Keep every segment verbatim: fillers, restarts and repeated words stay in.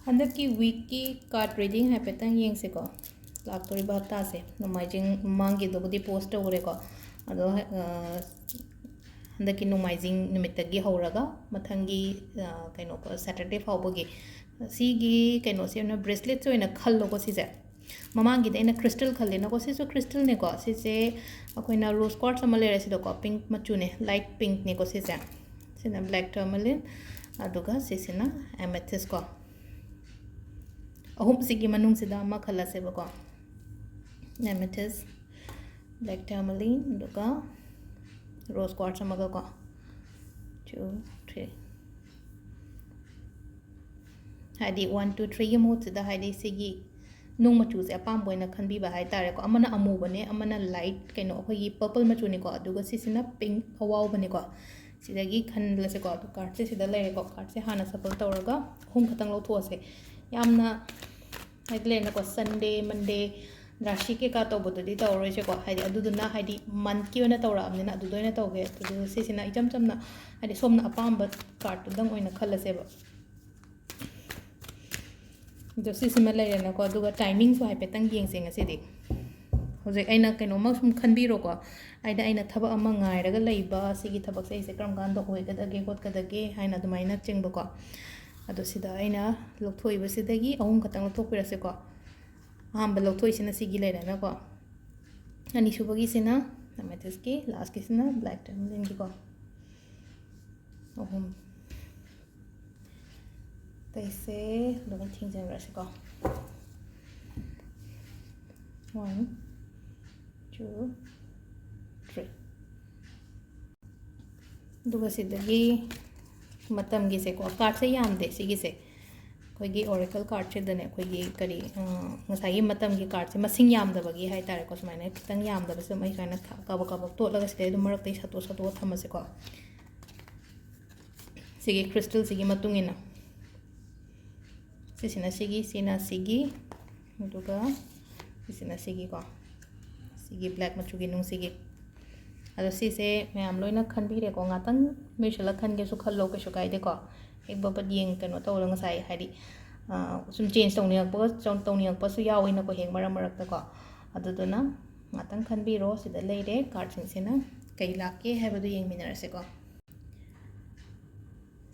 ꯍꯟꯗꯛꯀꯤ ꯋꯤꯛꯀꯤ card reading ꯍꯥꯏꯐꯦꯠꯇꯪ ꯌꯦꯡꯁꯤꯀꯣ꯫ ꯂꯥꯛꯇꯣꯔꯤꯕ ꯍꯞꯇꯥꯁꯦ ꯅꯣꯡꯃꯥꯏꯖꯤꯡ ꯃꯃꯥꯡꯒꯤꯗꯨꯕꯨꯗꯤ ꯄꯣꯁ ꯇꯧꯈ꯭ꯔꯦꯀꯣ꯫ ꯑꯗꯣ ꯑ, ꯍꯟꯗꯛꯀꯤ ꯅꯣꯡꯃꯥꯏꯖꯤꯡ ꯅꯨꯃꯤꯠꯇꯒꯤ ꯍꯧꯔꯒ ꯃꯊꯪꯒꯤ ꯑ, ꯀꯩꯅꯣ ꯁꯦꯇꯔꯗꯦ ꯐꯥꯎꯕꯒꯤ ꯁꯤꯒꯤ ꯀꯩꯅꯣꯁꯦ ꯑꯣꯏꯅ ꯕ꯭ꯔꯦꯁꯂꯦꯠꯁꯦ ꯑꯣꯏꯅ ꯈꯜꯂꯣꯀꯣ꯫ ꯁꯤꯁꯦ ꯃꯃꯥꯡꯒꯤꯗꯤ ꯑꯩꯅ ꯀ꯭ꯔꯤꯁꯇꯜ ꯈꯜꯂꯦꯅꯀꯣ꯫ ꯁꯤꯁꯨ ꯀ꯭ꯔꯤꯁꯇꯜꯅꯦꯀꯣ꯫ ꯁꯤꯁꯦ ꯑꯩꯈꯣꯏꯅ ꯔꯣꯁ ꯀ꯭ꯋꯥꯔꯠꯁ ꯑꯃ ꯂꯩꯔꯦ ꯁꯤꯗꯀꯣ, ꯄꯤꯡꯛ ꯃꯆꯨꯅꯦ, ꯂꯥꯏꯠ ꯄꯤꯡꯛꯅꯦꯀꯣ ꯁꯤꯁꯦ꯫ ꯁꯤꯅ ꯕ꯭ꯂꯦꯛ ꯇꯔꯃꯂꯤꯟ, ꯑꯗꯨꯒ ꯁꯤꯁꯤꯅ ꯑꯦꯃꯦꯊꯤꯁꯀꯣ꯫ ꯑꯍꯨꯝꯁꯤꯒꯤ ꯃꯅꯨꯡꯁꯤꯗ ꯑꯃ ꯈꯜꯂꯁꯦꯕꯀꯣ꯫ ꯑꯦꯃꯦꯊꯤꯁ, ꯕ꯭ꯂꯦꯛ ꯇꯔꯃꯂꯤꯟ, ꯑꯗꯨꯒ ꯔꯣꯁ ꯀ꯭ꯋꯥꯔꯠꯁ ꯑꯃꯒꯀꯣ꯫ Two, three꯫ ꯍꯥꯏꯗꯤ one, two, threeꯒꯤ ꯃꯍꯨꯠꯁꯤꯗ ꯍꯥꯏꯗꯤ ꯁꯤꯒꯤ ꯅꯨꯡ ꯃꯆꯨꯁꯦ ꯑꯄꯥꯝꯕ ꯑꯣꯏꯅ ꯈꯟꯕꯤꯕ ꯍꯥꯏꯇꯥꯔꯦꯀꯣ꯫ ꯑꯃꯅ ꯑꯃꯨꯕꯅꯦ, ꯑꯃꯅ ꯂꯥꯏꯠ ꯀꯩꯅꯣ ꯑꯩꯈꯣꯏꯒꯤ ꯄꯔꯄꯜ ꯃꯆꯨꯅꯤꯀꯣ, ꯑꯗꯨꯒ ꯁꯤꯁꯤꯅ ꯄꯤꯡꯛ ꯑꯋꯥꯎꯕꯅꯤꯀꯣ꯫ ꯁꯤꯗꯒꯤ ꯈꯟꯂꯁꯦꯀꯣ꯫ ꯑꯗꯣ ꯀꯥꯔꯠꯁꯦ ꯁꯤꯗ ꯂꯩꯔꯦꯀꯣ꯫ ꯀꯥꯔꯠꯁꯦ ꯍꯥꯟꯅ ꯁꯐꯜ ꯇꯧꯔꯒ ꯑꯍꯨꯝ ꯈꯛꯇꯪ ꯂꯧꯊꯣꯛꯑꯁꯦ꯫ ꯌꯥꯝꯅ ꯍꯥꯏꯗꯤ ꯂꯩꯅꯀꯣ, ꯁꯟꯗꯦ, ꯃꯟꯗꯦ, ꯔꯥꯁꯤ ꯀꯩꯀꯥ ꯇꯧꯕꯗꯨꯗꯤ ꯇꯧꯔꯔꯣꯏꯁꯦꯀꯣ꯫ ꯍꯥꯏꯗꯤ ꯑꯗꯨꯗꯨꯅ ꯍꯥꯏꯗꯤ ꯃꯟꯠꯀꯤ ꯑꯣꯏꯅ ꯇꯧꯔꯛꯑꯕꯅꯤꯅ ꯑꯗꯨꯗ ꯑꯣꯏꯅ ꯇꯧꯒꯦ꯫ ꯑꯗꯨꯗꯨꯒ ꯁꯤꯁꯤꯅ ꯏꯆꯝ ꯆꯝꯅ ꯍꯥꯏꯗꯤ ꯁꯣꯝꯅ ꯑꯄꯥꯝꯕ ꯀꯥꯔꯠꯇꯨꯗꯪ ꯑꯣꯏꯅ ꯈꯜꯂꯁꯦꯕ꯫ ꯑꯗꯣ ꯁꯤꯁꯤꯃ ꯂꯩꯔꯦꯅꯀꯣ꯫ ꯑꯗꯨꯒ ꯇꯥꯏꯃꯤꯡꯁꯨ ꯍꯥꯏꯐꯦꯠꯇꯪ ꯌꯦꯡꯁꯦ ꯉꯁꯤꯗꯤ꯫ ꯍꯧꯖꯤꯛ ꯑꯩꯅ ꯀꯩꯅꯣꯝꯃ ꯁꯨꯝ ꯈꯟꯕꯤꯔꯣꯀꯣ꯫ ꯍꯥꯏꯗꯤ ꯑꯩꯅ ꯊꯕꯛ ꯑꯃ ꯉꯥꯏꯔꯒ ꯂꯩꯕ, ꯁꯤꯒꯤ ꯊꯕꯛꯁꯦ ꯑꯩꯁꯦ ꯀꯔꯝ ꯀꯥꯟꯗ ꯑꯣꯏꯒꯗꯒꯦ ꯈꯣꯠꯀꯗꯒꯦ ꯍꯥꯏꯅ ꯑꯗꯨꯃꯥꯏꯅ ꯆꯤꯡꯕꯀꯣ꯫ ꯑꯗꯣ ꯁꯤꯗ ꯑꯩꯅ ꯂꯧꯊꯣꯛꯏꯕꯁꯤꯗꯒꯤ ꯑꯍꯨꯝ ꯈꯛꯇꯪ ꯂꯧꯊꯣꯛꯄꯤꯔꯁꯦꯀꯣ꯫ ꯑꯍꯥꯟꯕ ꯂꯧꯊꯣꯛꯏꯁꯤꯅ ꯁꯤꯒꯤ ꯂꯩꯔꯦꯅꯀꯣ꯫ ꯑꯅꯤꯁꯨꯕꯒꯤꯁꯤꯅ ꯑꯦꯃꯦꯊꯤꯁꯀꯤ, ꯂꯥꯁꯀꯤꯁꯤꯅ ꯕ꯭ꯂꯦꯛ ꯇꯔꯃꯂꯤꯟꯒꯤꯀꯣ꯫ ꯑꯍꯨꯝ꯫ ꯑꯇꯩꯁꯦ ꯂꯣꯏ ꯊꯤꯡꯖꯤꯟꯈ꯭ꯔꯁꯤꯀꯣ꯫ One, two, three꯫ ꯑꯗꯨꯒ ꯁꯤꯗꯒꯤ ꯃꯇꯝꯒꯤꯁꯦꯀꯣ, ꯀꯥꯔꯠꯁꯦ ꯌꯥꯝꯗꯦ ꯁꯤꯒꯤꯁꯦ꯫ ꯑꯩꯈꯣꯏꯒꯤ ꯑꯣꯔꯦꯀꯜ ꯀꯥꯔꯠꯁꯤꯗꯅꯦ, ꯑꯩꯈꯣꯏꯒꯤ ꯀꯔꯤ, ꯑ, ꯉꯁꯥꯏꯒꯤ ꯃꯇꯝꯒꯤ ꯀꯥꯔꯠꯁꯦ ꯃꯁꯤꯡ ꯌꯥꯝꯗꯕꯒꯤ ꯍꯥꯏꯇꯥꯔꯦꯀꯣ, ꯁꯨꯃꯥꯏꯅ ꯈꯤꯇꯪ ꯌꯥꯝꯗꯕꯁꯦ ꯑꯗꯨꯝ ꯑꯩ ꯁꯨꯃꯥꯏꯅ ꯊ-, ꯀꯥꯕꯛ ꯀꯥꯕꯛ ꯇꯣꯠꯂꯒ ꯁꯤꯗꯩ ꯑꯗꯨꯝ ꯃꯔꯛꯇꯒꯤ ꯁꯠꯇꯣꯛ ꯁꯠꯇꯣꯛꯑ ꯊꯝꯃꯁꯦꯀꯣ꯫ ꯁꯤꯒꯤ ꯀ꯭ꯔꯤꯁꯇꯜꯁꯤꯒꯤ ꯃꯇꯨꯡ ꯏꯟꯅ꯫ ꯁꯤꯁꯤꯅ ꯁꯤꯒꯤ, ꯁꯤꯅ ꯁꯤꯒꯤ, ꯑꯗꯨꯒ ꯁꯤꯁꯤꯅ ꯁꯤꯒꯤꯀꯣ꯫ ꯁꯤꯒꯤ ꯕ꯭ꯂꯦꯛ ꯃꯆꯨꯒꯤ ꯅꯨꯡꯁꯤꯒꯤ꯫ ꯑꯗꯣ ꯁꯤꯁꯦ ꯃꯌꯥꯝ ꯂꯣꯏꯅ ꯈꯟꯕꯤꯔꯦꯀꯣ꯫ ꯉꯥꯛꯇꯪ ꯂꯣꯏꯁꯤꯜꯂꯒ ꯈꯟꯒꯦꯁꯨ ꯈꯜꯂꯣ, ꯀꯩꯁꯨ ꯀꯥꯏꯗꯦꯀꯣ꯫ ꯍꯦꯛ ꯕꯕꯠ ꯌꯦꯡ ꯀꯩꯅꯣ ꯇꯧꯔꯒ ꯉꯁꯥꯏ ꯍꯥꯏꯗꯤ ꯁꯨꯝ ꯆꯦꯟꯖ ꯇꯧꯅꯤꯡꯉꯛꯄꯒ ꯇꯧꯅꯤꯡꯉꯛꯄꯁꯨ ꯌꯥꯎꯋꯤꯅꯀꯣ ꯍꯦꯛ ꯃꯔꯛ ꯃꯔꯛꯇꯀꯣ꯫ ꯑꯗꯨꯗꯨꯅ ꯉꯥꯛꯇꯪ ꯈꯟꯕꯤꯔꯣ꯫ ꯁꯤꯗ ꯂꯩꯔꯦ ꯀꯥꯔꯠꯁꯤꯡꯁꯤꯅ ꯀꯩ ꯂꯥꯛꯀꯦ ꯍꯥꯏꯕꯗꯨ ꯌꯦꯡꯃꯤꯟꯅꯔꯁꯦꯀꯣ꯫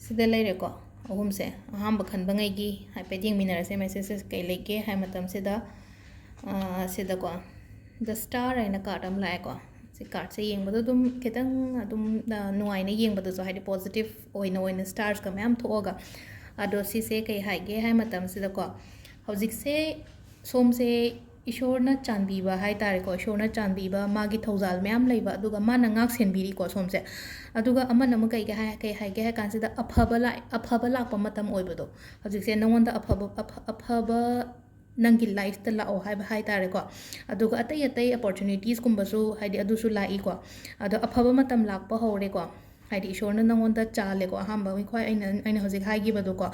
ꯁꯤꯗ ꯂꯩꯔꯦꯀꯣ ꯑꯍꯨꯝꯁꯦ꯫ ꯑꯍꯥꯟꯕ ꯈꯟꯕꯉꯩꯒꯤ ꯍꯥꯏꯐꯦꯠ ꯌꯦꯡꯃꯤꯟꯅꯔꯁꯦ꯫ ꯃꯦꯁꯦꯖꯦꯁ ꯀꯩ ꯂꯩꯒꯦ ꯍꯥꯏ ꯃꯇꯝꯁꯤꯗ, ꯁꯤꯗꯀꯣ ꯗ ꯁ꯭ꯇꯥꯔ ꯍꯥꯏꯅ ꯀꯥꯔꯠ ꯑꯃ ꯂꯥꯛꯑꯦꯀꯣ꯫ ꯁꯤ ꯀꯥꯔꯠꯁꯦ ꯌꯦꯡꯕꯗ ꯑꯗꯨꯝ ꯈꯤꯇꯪ ꯑꯗꯨꯝ ꯅꯨꯡꯉꯥꯏꯅ ꯌꯦꯡꯕꯗꯁꯨ, ꯍꯥꯏꯗꯤ ꯄꯣꯖꯤꯇꯤꯚ ꯑꯣꯏꯅ ꯑꯣꯏꯅ ꯁ꯭ꯇꯥꯔꯁꯀ ꯃꯌꯥꯝ ꯊꯣꯛꯑꯒ꯫ ꯑꯗꯣ ꯁꯤꯁꯦ ꯀꯩ ꯍꯥꯏꯒꯦ ꯍꯥꯏ ꯃꯇꯝꯁꯤꯗꯀꯣ, ꯍꯧꯖꯤꯛꯁꯦ ꯁꯣꯝꯁꯦ ꯏꯁꯣꯔꯅ ꯆꯥꯟꯕꯤꯕ ꯍꯥꯏ ꯇꯥꯔꯦꯀꯣ, ꯏꯁꯣꯔꯅ ꯆꯥꯟꯕꯤꯕ, ꯃꯥꯒꯤ ꯊꯧꯖꯥꯜ ꯃꯌꯥꯝ ꯂꯩꯕ, ꯑꯗꯨꯒ ꯃꯥꯅ ꯉꯥꯛ ꯁꯦꯟꯕꯤꯔꯤꯀꯣ ꯁꯣꯝꯁꯦ꯫ ꯑꯗꯨꯒ ꯑꯃꯅ ꯑꯃꯨꯛ ꯀꯩꯒꯤ ꯍꯥꯏ ꯀꯩ ꯍꯥꯏꯒꯦ ꯍꯥꯏ ꯀꯥꯟꯁꯤꯗ, ꯑꯐꯕ ꯂꯥꯛ ꯑꯐꯕ ꯂꯥꯛꯄ ꯃꯇꯝ ꯑꯣꯏꯕꯗꯣ꯫ ꯍꯧꯖꯤꯛꯁꯦ ꯅꯉꯣꯟꯗ ꯑꯐꯕ ꯑꯐ- ꯑꯐꯕ ꯅꯪꯒꯤ ꯂꯥꯏꯐꯇ ꯂꯥꯛꯑꯣ ꯍꯥꯏꯕ ꯍꯥꯏ ꯇꯥꯔꯦꯀꯣ꯫ ꯑꯗꯨꯒ ꯑꯇꯩ ꯑꯇꯩ ꯑꯣꯄꯣꯔꯆꯨꯅꯤꯇꯤꯁꯀꯨꯝꯕꯁꯨ, ꯍꯥꯏꯗꯤ ꯑꯗꯨꯁꯨ ꯂꯥꯛꯏꯀꯣ꯫ ꯑꯗꯣ ꯑꯐꯕ ꯃꯇꯝ ꯂꯥꯛꯄ ꯍꯧꯔꯦꯀꯣ꯫ ꯍꯥꯏꯗꯤ ꯏꯁꯣꯔꯅ ꯅꯉꯣꯟꯗ ꯆꯥꯜꯂꯦꯀꯣ, ꯑꯍꯥꯟꯕ ꯑꯩꯈꯣꯏ ꯑꯩꯅ ꯑꯩꯅ ꯍꯧꯖꯤꯛ ꯍꯥꯏꯈꯤꯕꯗꯣꯀꯣ꯫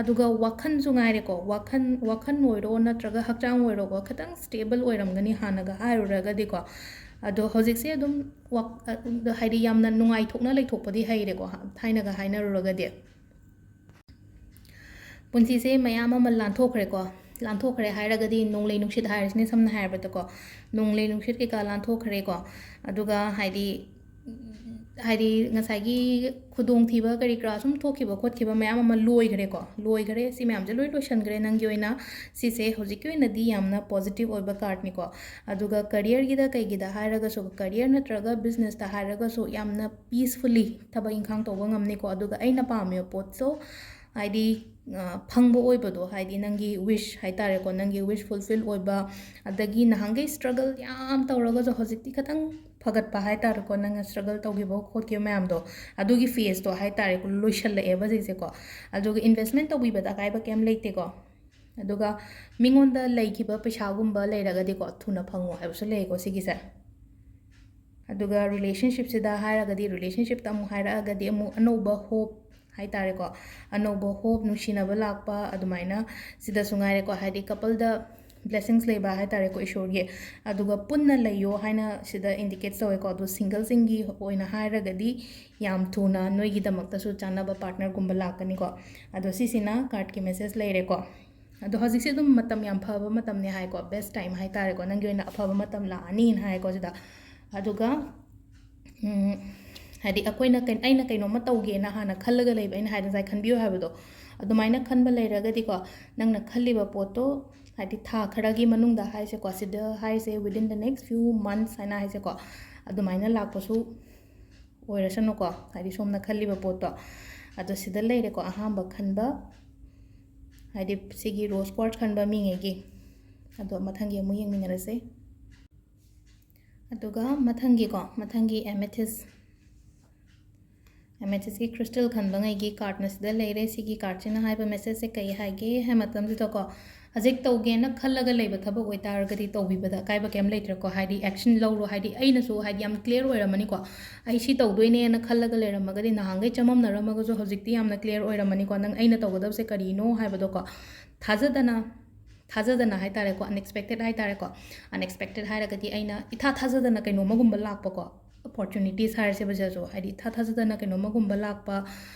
ꯑꯗꯨꯒ ꯋꯥꯈꯜꯁꯨ ꯉꯥꯏꯔꯦꯀꯣ, ꯋꯥꯈꯜ ꯋꯥꯈꯜ ꯑꯣꯏꯔꯣ ꯅꯠꯇ꯭ꯔꯒ ꯍꯛꯆꯥꯡ ꯑꯣꯏꯔꯣꯀꯣ, ꯈꯤꯇꯪ ꯁ꯭ꯇꯦꯕꯜ ꯑꯣꯏꯔꯝꯒꯅꯤ ꯍꯥꯟꯅꯒ ꯍꯥꯏꯔꯨꯔꯒꯗꯤꯀꯣ꯫ ꯑꯗꯣ ꯍꯧꯖꯤꯛꯁꯦ ꯑꯗꯨꯝ ꯋꯥꯛ- ꯑ, ꯍꯥꯏꯗꯤ ꯌꯥꯝꯅ ꯅꯨꯡꯉꯥꯏꯊꯣꯛꯅ ꯂꯩꯊꯣꯛꯄꯗꯤ ꯍꯩꯔꯦꯀꯣ, ꯊꯥꯏꯅꯒ ꯍꯥꯏꯅꯔꯨꯔꯒꯗꯤ꯫ ꯄꯨꯟꯁꯤꯁꯦ ꯃꯌꯥꯝ ꯑꯃ ꯂꯥꯟꯊꯣꯛꯈ꯭ꯔꯦꯀꯣ꯫ ꯂꯥꯟꯊꯣꯛꯈ꯭ꯔꯦ ꯍꯥꯏꯔꯒꯗꯤ ꯅꯣꯡꯂꯩ ꯅꯨꯡꯁꯤꯠ ꯍꯥꯏꯔꯤꯁꯤꯅꯦ, ꯁꯝꯅ ꯍꯥꯏꯔꯕꯗꯀꯣ꯫ ꯅꯣꯡꯂꯩ ꯅꯨꯡꯁꯤꯠ ꯀꯩꯀꯥ ꯂꯥꯟꯊꯣꯛꯈ꯭ꯔꯦꯀꯣ꯫ ꯑꯗꯨꯒ ꯍꯥꯏꯗꯤ, ꯍꯥꯏꯗꯤ ꯉꯁꯥꯏꯒꯤ ꯈꯨꯗꯣꯡꯊꯤꯕ ꯀꯔꯤ ꯀꯔꯥ ꯁꯨꯝ ꯊꯣꯛꯈꯤꯕ ꯈꯣꯠꯈꯤꯕ ꯃꯌꯥꯝ ꯑꯃ ꯂꯣꯏꯈ꯭ꯔꯦꯀꯣ꯫ ꯂꯣꯏꯈ꯭ꯔꯦ, ꯁꯤ ꯃꯌꯥꯝꯁꯦ ꯂꯣꯏ ꯂꯣꯏꯁꯟꯈ꯭ꯔꯦ ꯅꯪꯒꯤ ꯑꯣꯏꯅ꯫ ꯁꯤꯁꯦ ꯍꯧꯖꯤꯛꯀꯤ ꯑꯣꯏꯅꯗꯤ ꯌꯥꯝꯅ ꯄꯣꯖꯤꯇꯤꯚ ꯑꯣꯏꯕ ꯀꯥꯔꯠꯅꯤꯀꯣ꯫ ꯑꯗꯨꯒ ꯀꯔꯤꯌꯔꯒꯤꯗ ꯀꯩꯒꯤꯗ ꯍꯥꯏꯔꯒꯁꯨ, ꯀꯔꯤꯌꯔ ꯅꯠꯇ꯭ꯔꯒ ꯕꯤꯖꯤꯅꯦꯁꯇ ꯍꯥꯏꯔꯒꯁꯨ ꯌꯥꯝꯅ ꯄꯤꯁꯐꯨꯜꯂꯤ ꯊꯕꯛ ꯏꯪꯈꯥꯡ ꯇꯧꯕ ꯉꯝꯅꯤꯀꯣ꯫ ꯑꯗꯨꯒ ꯑꯩꯅ ꯄꯥꯝꯃꯤꯕ ꯄꯣꯠꯁꯨ ꯍꯥꯏꯗꯤ, ꯑ, ꯐꯪꯕ ꯑꯣꯏꯕꯗꯣ, ꯍꯥꯏꯗꯤ ꯅꯪꯒꯤ ꯋꯤꯁ ꯍꯥꯏ ꯇꯥꯔꯦꯀꯣ, ꯅꯪꯒꯤ ꯋꯤꯁ ꯐꯨꯜꯐꯤꯜ ꯑꯣꯏꯕ, ꯑꯗꯒꯤ ꯅꯍꯥꯟꯈꯩ ꯁ꯭ꯇ꯭ꯔꯒꯜ ꯌꯥꯝ ꯇꯧꯔꯒꯁꯨ ꯍꯧꯖꯤꯛꯇꯤ ꯈꯤꯇꯪ ꯐꯒꯠꯄ ꯍꯥꯏ ꯇꯥꯔꯦꯀꯣ, ꯅꯪꯅ ꯁ꯭ꯇ꯭ꯔꯒꯜ ꯇꯧꯈꯤꯕ ꯈꯣꯠꯈꯤꯕ ꯃꯌꯥꯝꯗꯣ, ꯑꯗꯨꯒꯤ ꯐꯦꯁꯇꯣ ꯍꯥꯏ ꯇꯥꯔꯦꯀꯣ, ꯂꯣꯏꯁꯜꯂꯛꯑꯦꯕ ꯍꯧꯖꯤꯛꯁꯦꯀꯣ꯫ ꯑꯗꯨꯒ ꯏꯟꯚꯦꯁꯃꯦꯟ ꯇꯧꯕꯤꯕꯗ ꯑꯀꯥꯏꯕ ꯀꯩꯝ ꯂꯩꯇꯦꯀꯣ꯫ ꯑꯗꯨꯒ ꯃꯤꯉꯣꯟꯗ ꯂꯩꯈꯤꯕ ꯄꯩꯁꯥꯒꯨꯝꯕ ꯂꯩꯔꯒꯗꯤꯀꯣ, ꯊꯨꯅ ꯐꯪꯉꯣ ꯍꯥꯏꯕꯁꯨ ꯂꯩꯀꯣ ꯁꯤꯒꯤꯁꯦ꯫ ꯑꯗꯨꯒ ꯔꯤꯂꯦꯁꯟꯁꯤꯞꯁꯤꯗ ꯍꯥꯏꯔꯒꯗꯤ, ꯔꯤꯂꯦꯁꯟꯁꯤꯞꯇ ꯑꯃꯨꯛ ꯍꯥꯏꯔꯛꯑꯒꯗꯤ ꯑꯃꯨꯛ ꯑꯅꯧꯕ ꯍꯣꯞ ꯍꯥꯏ ꯇꯥꯔꯦꯀꯣ, ꯑꯅꯧꯕ ꯍꯣꯞ, ꯅꯨꯡꯁꯤꯅꯕ ꯂꯥꯛꯄ, ꯑꯗꯨꯃꯥꯏꯅ ꯁꯤꯗꯁꯨ ꯉꯥꯏꯔꯦꯀꯣ, ꯍꯥꯏꯗꯤ ꯀꯄꯜꯗ ꯕ꯭ꯂꯦꯁꯤꯡꯁ ꯂꯩꯕ ꯍꯥꯏ ꯇꯥꯔꯦꯀꯣ, ꯏꯁꯣꯔꯒꯤ꯫ ꯑꯗꯨꯒ ꯄꯨꯟꯅ ꯂꯩꯌꯣ ꯍꯥꯏꯅ ꯁꯤꯗ ꯏꯟꯗꯤꯀꯦꯠ ꯇꯧꯋꯦꯀꯣ꯫ ꯑꯗꯣ ꯁꯤꯡꯒꯜꯁꯤꯡꯒꯤ ꯑꯣꯏꯅ ꯍꯥꯏꯔꯒꯗꯤ ꯌꯥꯝ ꯊꯨꯅ ꯅꯣꯏꯒꯤꯗꯃꯛꯇꯁꯨ ꯆꯥꯟꯅꯕ ꯄꯥꯔꯠꯅꯔꯒꯨꯝꯕ ꯂꯥꯛꯀꯅꯤꯀꯣ꯫ ꯑꯗꯣ ꯁꯤꯁꯤꯅ ꯀꯥꯔꯠꯀꯤ ꯃꯦꯁꯦꯖ ꯂꯩꯔꯦꯀꯣ꯫ ꯑꯗꯣ ꯍꯧꯖꯤꯛꯁꯦ ꯑꯗꯨꯝ ꯃꯇꯝ ꯌꯥꯝ ꯐꯕ ꯃꯇꯝꯅꯤ ꯍꯥꯏꯀꯣ, ꯕꯦꯁ ꯇꯥꯏꯝ ꯍꯥꯏ ꯇꯥꯔꯦꯀꯣ, ꯅꯪꯒꯤ ꯑꯣꯏꯅ ꯑꯐꯕ ꯃꯇꯝ ꯂꯥꯛꯑꯅꯤꯅ ꯍꯥꯏꯀꯣ ꯁꯤꯗ꯫ ꯑꯗꯨꯒ ꯎꯝ, ꯍꯥꯏꯗꯤ ꯑꯩꯈꯣꯏꯅ ꯀꯩ-, ꯑꯩꯅ ꯀꯩꯅꯣꯝꯃ ꯇꯧꯒꯦꯅ ꯍꯥꯟꯅ ꯈꯜꯂꯒ ꯂꯩꯕ, ꯑꯩꯅ ꯍꯥꯏꯗ ꯉꯁꯥꯏ ꯈꯟꯕꯤꯌꯨ ꯍꯥꯏꯕꯗꯣ, ꯑꯗꯨꯃꯥꯏꯅ ꯈꯟꯕ ꯂꯩꯔꯒꯗꯤꯀꯣ, ꯅꯪꯅ ꯈꯜꯂꯤꯕ ꯄꯣꯠꯇꯣ ꯍꯥꯏꯗꯤ ꯊꯥ ꯈꯔꯒꯤ ꯃꯅꯨꯡꯗ ꯍꯥꯏꯁꯦꯀꯣ, ꯁꯤꯗ ꯍꯥꯏꯁꯦ within the next few months ꯍꯥꯏꯅ ꯍꯥꯏꯁꯦꯀꯣ, ꯑꯗꯨꯃꯥꯏꯅ ꯂꯥꯛꯄꯁꯨ ꯑꯣꯏꯔꯁꯅꯨꯀꯣ, ꯍꯥꯏꯗꯤ ꯁꯣꯝꯅ ꯈꯜꯂꯤꯕ ꯄꯣꯠꯇꯣ꯫ ꯑꯗꯣ ꯁꯤꯗ ꯂꯩꯔꯦꯀꯣ ꯑꯍꯥꯟꯕ ꯈꯟꯕ, ꯍꯥꯏꯗꯤ ꯁꯤꯒꯤ ꯔꯣꯁ ꯀ꯭ꯋꯥꯔꯠꯁ ꯈꯟꯕ ꯃꯤꯉꯩꯒꯤ꯫ ꯑꯗꯣ ꯃꯊꯪꯒꯤ ꯑꯃꯨꯛ ꯌꯦꯡꯃꯤꯟꯅꯔꯁꯦ꯫ ꯑꯗꯨꯒ ꯃꯊꯪꯒꯤꯀꯣ, ꯃꯊꯪꯒꯤ ꯑꯦꯃꯦꯊꯤꯁ, ꯑꯦꯃꯦꯊꯤꯁꯀꯤ ꯀ꯭ꯔꯤꯁꯇꯜ ꯈꯟꯕꯉꯩꯒꯤ ꯀꯥꯔꯠꯅ ꯁꯤꯗ ꯂꯩꯔꯦ꯫ ꯁꯤꯒꯤ ꯀꯥꯔꯠꯁꯤꯅ ꯍꯥꯏꯕ ꯃꯦꯁꯦꯖꯁꯦ ꯀꯩ ꯍꯥꯏꯒꯦ ꯍꯥꯏ ꯃꯇꯝꯁꯤꯗꯀꯣ, ꯍꯧꯖꯤꯛ ꯇꯧꯒꯦꯅ ꯈꯜꯂꯒ ꯂꯩꯕ ꯊꯕꯛ ꯑꯣꯏꯇꯥꯔꯒꯗꯤ ꯇꯧꯕꯤꯕꯗ ꯑꯀꯥꯏꯕ ꯀꯩꯝ ꯂꯩꯇ꯭ꯔꯦꯀꯣ꯫ ꯍꯥꯏꯗꯤ ꯑꯦꯛꯁꯟ ꯂꯧꯔꯣ, ꯍꯥꯏꯗꯤ ꯑꯩꯅꯁꯨ ꯍꯥꯏꯗꯤ ꯌꯥꯝ ꯀ꯭ꯂꯤꯌꯥꯔ ꯑꯣꯏꯔꯝꯃꯅꯤꯀꯣ, ꯑꯩ ꯁꯤ ꯇꯧꯗꯣꯏꯅꯦꯅ ꯈꯜꯂꯒ ꯂꯩꯔꯝꯃꯒꯗꯤ, ꯅꯍꯥꯟꯈꯩ ꯆꯃꯝꯅꯔꯝꯃꯒꯁꯨ ꯍꯧꯖꯤꯛꯇꯤ ꯌꯥꯝꯅ ꯀ꯭ꯂꯤꯌꯥꯔ ꯑꯣꯏꯔꯝꯃꯅꯤꯀꯣ, ꯅꯪ ꯑꯩꯅ ꯇꯧꯒꯗꯕꯁꯦ ꯀꯔꯤꯅꯣ ꯍꯥꯏꯕꯗꯣꯀꯣ꯫ ꯊꯥꯖꯗꯅ, ꯊꯥꯖꯗꯅ ꯍꯥꯏ ꯇꯥꯔꯦꯀꯣ, ꯑꯟꯑꯦꯛꯁꯄꯦꯛꯇꯦꯠ ꯍꯥꯏ ꯇꯥꯔꯦꯀꯣ꯫ ꯑꯟꯑꯦꯛꯁꯄꯦꯛꯇꯦꯠ ꯍꯥꯏꯔꯒꯗꯤ ꯑꯩꯅ ꯏꯊꯥ ꯊꯥꯖꯗꯅ ꯀꯩꯅꯣꯝꯃꯒꯨꯝꯕ ꯂꯥꯛꯄꯀꯣ, ꯑꯣꯄꯣꯔꯆꯨꯅꯤꯇꯤꯁ ꯍꯥꯏꯔꯁꯦꯕ ꯁꯤꯗꯁꯨ, ꯍꯥꯏꯗꯤ ꯏꯊꯥ ꯊꯥꯖꯗꯅ ꯀꯩꯅꯣꯝꯃꯒꯨꯝꯕ ꯂꯥꯛꯄ,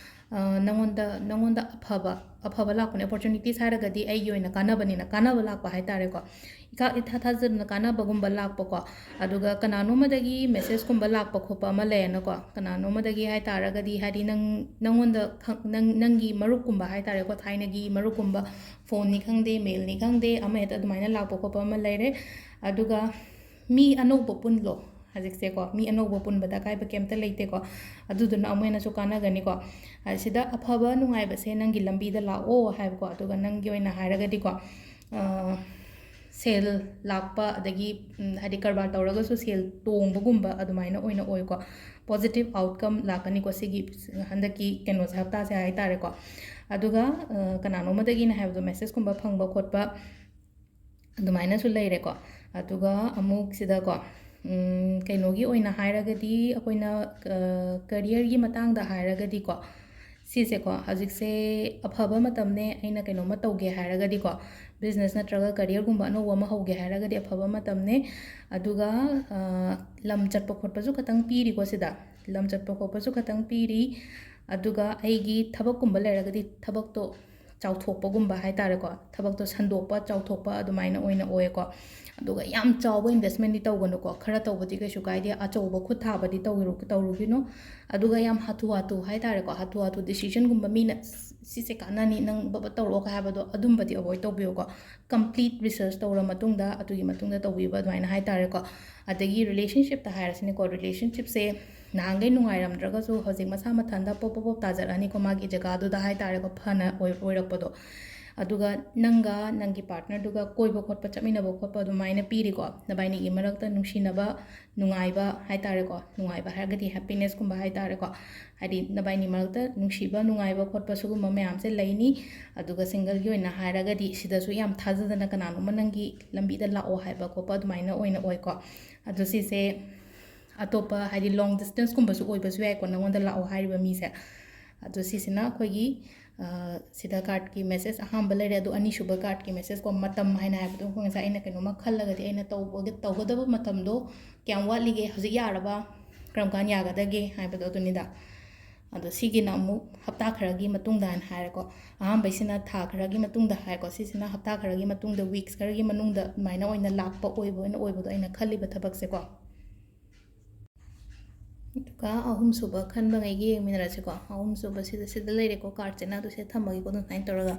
ꯑ, ꯅꯪꯉꯣꯟꯗ, ꯅꯪꯉꯣꯟꯗ ꯑꯐꯕ, ꯑꯐꯕ ꯂꯥꯛꯄꯅꯦ꯫ ꯑꯣꯄꯣꯔꯆꯨꯅꯤꯇꯤꯁ ꯍꯥꯏꯔꯒꯗꯤ ꯑꯩꯒꯤ ꯑꯣꯏꯅ ꯀꯥꯟꯅꯕꯅꯤꯅ, ꯀꯥꯟꯅꯕ ꯂꯥꯛꯄ ꯍꯥꯏ ꯇꯥꯔꯦꯀꯣ꯫ ꯏꯀꯥ-, ꯏꯊꯥ ꯊꯥꯖꯗꯅ ꯀꯥꯟꯅꯕꯒꯨꯝꯕ ꯂꯥꯛꯄꯀꯣ꯫ ꯑꯗꯨꯒ ꯀꯅꯥꯅꯣꯝꯃꯗꯒꯤ ꯃꯦꯁꯦꯖꯀꯨꯝꯕ ꯂꯥꯛꯄ ꯈꯣꯠꯄ ꯑꯃ ꯂꯩꯔꯦꯅꯀꯣ꯫ ꯀꯅꯥꯅꯣꯝꯃꯗꯒꯤ ꯍꯥꯏ ꯇꯥꯔꯒꯗꯤ, ꯍꯥꯏꯗꯤ ꯅꯪ, ꯅꯪꯉꯣꯟꯗ ꯈꯪ-, ꯅꯪ, ꯅꯪꯒꯤ ꯃꯔꯨꯞꯀꯨꯝꯕ ꯍꯥꯏ ꯇꯥꯔꯦꯀꯣ, ꯊꯥꯏꯅꯒꯤ ꯃꯔꯨꯞꯀꯨꯝꯕ, ꯐꯣꯟꯅꯤ ꯈꯪꯗꯦ, ꯃꯦꯜꯅꯤ ꯈꯪꯗꯦ, ꯑꯃ ꯍꯦꯛꯇ ꯑꯗꯨꯃꯥꯏꯅ ꯂꯥꯛꯄ ꯈꯣꯠꯄ ꯑꯃ ꯂꯩꯔꯦ꯫ ꯑꯗꯨꯒ ꯃꯤ ꯑꯅꯧꯕ ꯄꯨꯟꯂꯣ ꯍꯧꯖꯤꯛꯁꯦꯀꯣ, ꯃꯤ ꯑꯅꯧꯕ ꯄꯨꯟꯕꯗ ꯑꯀꯥꯏꯕ ꯀꯩꯝꯇ ꯂꯩꯇꯦꯀꯣ꯫ ꯑꯗꯨꯗꯨꯅ ꯑꯃꯨꯛ ꯍꯦꯟꯅꯁꯨ ꯀꯥꯟꯅꯒꯅꯤꯀꯣ꯫ ꯑ, ꯁꯤꯗ ꯑꯐꯕ ꯅꯨꯡꯉꯥꯏꯕꯁꯦ ꯅꯪꯒꯤ ꯂꯝꯕꯤꯗ ꯂꯥꯛꯑꯣ ꯍꯥꯏꯕꯀꯣ꯫ ꯑꯗꯨꯒ ꯅꯪꯒꯤ ꯑꯣꯏꯅ ꯍꯥꯏꯔꯒꯗꯤꯀꯣ, ꯑ, ꯁꯦꯜ ꯂꯥꯛꯄ, ꯑꯗꯒꯤ, ꯎꯝ, ꯍꯥꯏꯗꯤ ꯀꯔꯕꯥꯔ ꯇꯧꯔꯒꯁꯨ ꯁꯦꯜ ꯇꯣꯡꯕꯒꯨꯝꯕ ꯑꯗꯨꯃꯥꯏꯅ ꯑꯣꯏꯅ ꯑꯣꯏꯀꯣ꯫ ꯄꯣꯖꯤꯇꯤꯚ ꯑꯥꯎꯠꯀꯝ ꯂꯥꯛꯀꯅꯤꯀꯣ ꯁꯤꯒꯤ ꯍꯟꯗꯛꯀꯤ ꯀꯩꯅꯣꯁꯦ, ꯍꯞꯇꯥꯁꯦ ꯍꯥꯏ ꯇꯥꯔꯦꯀꯣ꯫ ꯑꯗꯨꯒ, ꯑ, ꯀꯅꯥꯅꯣꯝꯃꯗꯒꯤꯅ ꯍꯥꯏꯕꯗꯣ ꯃꯦꯁꯦꯖꯀꯨꯝꯕ ꯐꯪꯕ ꯈꯣꯠꯄ ꯑꯗꯨꯃꯥꯏꯅꯁꯨ ꯂꯩꯔꯦꯀꯣ꯫ ꯑꯗꯨꯒ ꯑꯃꯨꯛ ꯁꯤꯗꯀꯣ, ꯎꯝ, ꯀꯩꯅꯣꯒꯤ ꯑꯣꯏꯅ ꯍꯥꯏꯔꯒꯗꯤ ꯑꯩꯈꯣꯏꯅ, ꯑ, ꯀꯔꯤꯌꯔꯒꯤ ꯃꯇꯥꯡꯗ ꯍꯥꯏꯔꯒꯗꯤꯀꯣ, ꯁꯤꯁꯦꯀꯣ, ꯍꯧꯖꯤꯛꯁꯦ ꯑꯐꯕ ꯃꯇꯝꯅꯦ꯫ ꯑꯩꯅ ꯀꯩꯅꯣꯝꯃ ꯇꯧꯒꯦ ꯍꯥꯏꯔꯒꯗꯤꯀꯣ, ꯕꯤꯖꯤꯅꯦꯁ ꯅꯠꯇ꯭ꯔꯒ ꯀꯔꯤꯌꯔꯒꯨꯝꯕ ꯑꯅꯧꯕ ꯑꯃ ꯍꯧꯒꯦ ꯍꯥꯏꯔꯒꯗꯤ ꯑꯐꯕ ꯃꯇꯝꯅꯦ꯫ ꯑꯗꯨꯒ ꯂꯝ ꯆꯠꯄ ꯈꯣꯠꯄꯁꯨ ꯈꯇꯪ ꯄꯤꯔꯤꯀꯣ ꯁꯤꯗ꯫ ꯂꯝ ꯆꯠꯄ ꯈꯣꯠꯄꯁꯨ ꯈꯇꯪ ꯄꯤꯔꯤ꯫ ꯑꯗꯨꯒ ꯑꯩꯒꯤ ꯊꯕꯛꯀꯨꯝꯕ ꯂꯩꯔꯒꯗꯤ ꯊꯕꯛꯇꯣ ꯆꯥꯎꯊꯣꯛꯄꯒꯨꯝꯕ ꯍꯥꯏ ꯇꯥꯔꯦꯀꯣ, ꯊꯕꯛꯇꯣ ꯁꯟꯗꯣꯛꯄ, ꯆꯥꯎꯊꯣꯛꯄ ꯑꯗꯨꯃꯥꯏꯅ ꯑꯣꯏꯅ ꯑꯣꯏꯌꯦꯀꯣ꯫ ꯑꯗꯨꯒ ꯌꯥꯝ ꯆꯥꯎꯕ ꯏꯟꯚꯦꯁꯃꯦꯟꯗꯤ ꯇꯧꯒꯅꯨꯀꯣ, ꯈꯔ ꯇꯧꯕꯗꯤ ꯀꯩꯁꯨ ꯀꯥꯏꯗꯦ꯫ ꯑꯆꯧꯕ ꯈꯨꯠ ꯊꯥꯕꯗꯤ ꯇꯧꯔꯨ-, ꯇꯧꯔꯨꯒꯤꯅꯨ꯫ ꯑꯗꯨꯒ ꯌꯥꯝ ꯍꯥꯊꯨ ꯍꯥꯊꯨ ꯍꯥꯏ ꯇꯥꯔꯦꯀꯣ, ꯍꯥꯊꯨ ꯍꯥꯊꯨ ꯗꯤꯁꯤꯖꯟꯒꯨꯝꯕ ꯃꯤꯅ "ꯁꯤꯁꯦ ꯀꯥꯟꯅꯅꯤ, ꯅꯪ ꯕꯕ ꯇꯧꯔꯛꯑꯣ" ꯍꯥꯏꯕꯗꯣ, ꯑꯗꯨꯝꯕꯗꯤ ꯑꯦꯚꯣꯏꯗ ꯇꯧꯕꯤꯌꯨꯀꯣ꯫ ꯀꯝꯄ꯭ꯂꯤꯠ ꯔꯤꯁꯔꯁ ꯇꯧꯔ ꯃꯇꯨꯡꯗ, ꯑꯗꯨꯒꯤ ꯃꯇꯨꯡꯗ ꯇꯧꯕꯤꯕ ꯑꯗꯨꯃꯥꯏꯅ ꯍꯥꯏ ꯇꯥꯔꯦꯀꯣ꯫ ꯑꯗꯒꯤ ꯔꯤꯂꯦꯁꯟꯁꯤꯞꯇ ꯍꯥꯏꯔꯁꯤꯅꯦꯀꯣ, ꯔꯤꯂꯦꯁꯟꯁꯤꯞꯁꯦ ꯅꯍꯥꯟꯈꯩ ꯅꯨꯡꯉꯥꯏꯔꯝꯗ꯭ꯔꯒꯁꯨ ꯍꯧꯖꯤꯛ ꯃꯁꯥ ꯃꯊꯟꯇ ꯄꯣꯞ ꯄꯣꯞ ꯄꯣꯞ ꯇꯥꯖꯔꯛꯑꯅꯤꯀꯣ, ꯃꯥꯒꯤ ꯖꯒꯥꯗꯨꯗ ꯍꯥꯏ ꯇꯥꯔꯦꯀꯣ, ꯐꯅ ꯑꯣꯏ-, ꯑꯣꯏꯔꯛꯄꯗꯣ꯫ ꯑꯗꯨꯒ ꯅꯪꯒ ꯅꯪꯒꯤ ꯄꯥꯔꯠꯅꯔꯗꯨꯒ ꯀꯣꯏꯕ ꯈꯣꯠꯄ, ꯆꯠꯃꯤꯟꯅꯕ ꯈꯣꯠꯄ ꯑꯗꯨꯃꯥꯏꯅ ꯄꯤꯔꯤꯀꯣ꯫ ꯅꯕꯥꯏꯅꯤꯒꯤ ꯃꯔꯛꯇ ꯅꯨꯡꯁꯤꯅꯕ, ꯅꯨꯡꯉꯥꯏꯕ ꯍꯥꯏ ꯇꯥꯔꯦꯀꯣ, ꯅꯨꯡꯉꯥꯏꯕ ꯍꯥꯏꯔꯒꯗꯤ ꯍꯦꯄꯤꯅꯦꯁꯀꯨꯝꯕ ꯍꯥꯏ ꯇꯥꯔꯦꯀꯣ, ꯍꯥꯏꯗꯤ ꯅꯕꯥꯏꯅꯤ ꯃꯔꯛꯇ ꯅꯨꯡꯁꯤꯕ, ꯅꯨꯡꯉꯥꯏꯕ ꯈꯣꯠꯄ ꯁꯤꯒꯨꯝꯕ ꯃꯌꯥꯝꯁꯦ ꯂꯩꯅꯤ꯫ ꯑꯗꯨꯒ ꯁꯤꯡꯒꯜꯒꯤ ꯑꯣꯏꯅ ꯍꯥꯏꯔꯒꯗꯤ ꯁꯤꯗꯁꯨ ꯌꯥꯝ ꯊꯥꯖꯗꯅ ꯀꯅꯥꯅꯣꯝꯃ ꯅꯪꯒꯤ ꯂꯝꯕꯤꯗ ꯂꯥꯛꯑꯣ ꯍꯥꯏꯕ ꯈꯣꯠꯄ ꯑꯗꯨꯃꯥꯏꯅ ꯑꯣꯏꯅ ꯑꯣꯏꯀꯣ꯫ ꯑꯗꯣ ꯁꯤꯁꯦ ꯑꯇꯣꯞꯄ, ꯍꯥꯏꯗꯤ ꯂꯣꯡ ꯗꯤꯁꯇꯦꯟꯁꯀꯨꯝꯕꯁꯨ ꯑꯣꯏꯕꯁꯨ ꯌꯥꯏꯀꯣ, ꯅꯪꯉꯣꯟꯗ ꯂꯥꯛꯑꯣ ꯍꯥꯏꯔꯤꯕ ꯃꯤꯁꯦ꯫ ꯑꯗꯣ ꯁꯤꯁꯤꯅ ꯑꯩꯈꯣꯏꯒꯤ, ꯑ, ꯁꯤꯗ ꯀꯥꯔꯠꯀꯤ ꯃꯦꯁꯦꯖ ꯑꯍꯥꯟꯕ ꯂꯩꯔꯦ꯫ ꯑꯗꯣ ꯑꯅꯤꯁꯨꯕ ꯀꯥꯔꯠꯀꯤ ꯃꯦꯁꯦꯖꯀꯣ, ꯃꯇꯝ ꯍꯥꯏꯅ ꯍꯥꯏꯕꯗꯣ, ꯑꯩꯈꯣꯏ ꯉꯁꯥꯏ ꯑꯩꯅ ꯀꯩꯅꯣꯝꯃ ꯈꯜꯂꯒꯗꯤ ꯑꯩꯅ ꯇꯧꯕꯒ-, ꯇꯧꯒꯗꯕ ꯃꯇꯝꯗꯣ ꯀꯌꯥꯝ ꯋꯥꯠꯂꯤꯒꯦ, ꯍꯧꯖꯤꯛ ꯌꯥꯔꯕ, ꯀꯔꯝ ꯀꯥꯟ ꯌꯥꯒꯗꯒꯦ ꯍꯥꯏꯕꯗꯣ ꯑꯗꯨꯅꯤꯗ꯫ ꯑꯗꯣ ꯁꯤꯒꯤꯅ ꯑꯃꯨꯛ ꯍꯞꯇꯥ ꯈꯔꯒꯤ ꯃꯇꯨꯡꯗ ꯍꯥꯏꯅ ꯍꯥꯏꯔꯦꯀꯣ꯫ ꯑꯍꯥꯟꯕꯩꯁꯤꯅ ꯊꯥ ꯈꯔꯒꯤ ꯃꯇꯨꯡꯗ ꯍꯥꯏꯀꯣ꯫ ꯁꯤꯁꯤꯅ ꯍꯞꯇꯥ ꯈꯔꯒꯤ ꯃꯇꯨꯡꯗ, ꯋꯤꯛꯁ ꯈꯔꯒꯤ ꯃꯅꯨꯡꯗ ꯑꯗꯨꯃꯥꯏꯅ ꯑꯣꯏꯅ ꯂꯥꯛꯄ ꯑꯣꯏꯕ ꯑꯣꯏꯅ ꯑꯣꯏꯕꯗꯣ ꯑꯩꯅ ꯈꯜꯂꯤꯕ ꯊꯕꯛꯁꯦꯀꯣ꯫ ꯑꯗꯨꯒ ꯑꯍꯨꯝꯁꯨꯕ ꯈꯟꯕꯉꯩꯒꯤ ꯌꯦꯡꯃꯤꯟꯅꯔꯁꯤꯀꯣ꯫ ꯑꯍꯨꯝꯁꯨꯕ ꯁꯤꯗ, ꯁꯤꯗ ꯂꯩꯔꯦꯀꯣ, ꯀꯥꯔꯠꯁꯤꯅ꯫ ꯑꯗꯨ ꯁꯤꯗ ꯊꯝꯃꯒꯦꯀꯣ, ꯑꯗꯨꯝ ꯁꯨꯃꯥꯏꯅ ꯇꯧꯔꯒ꯫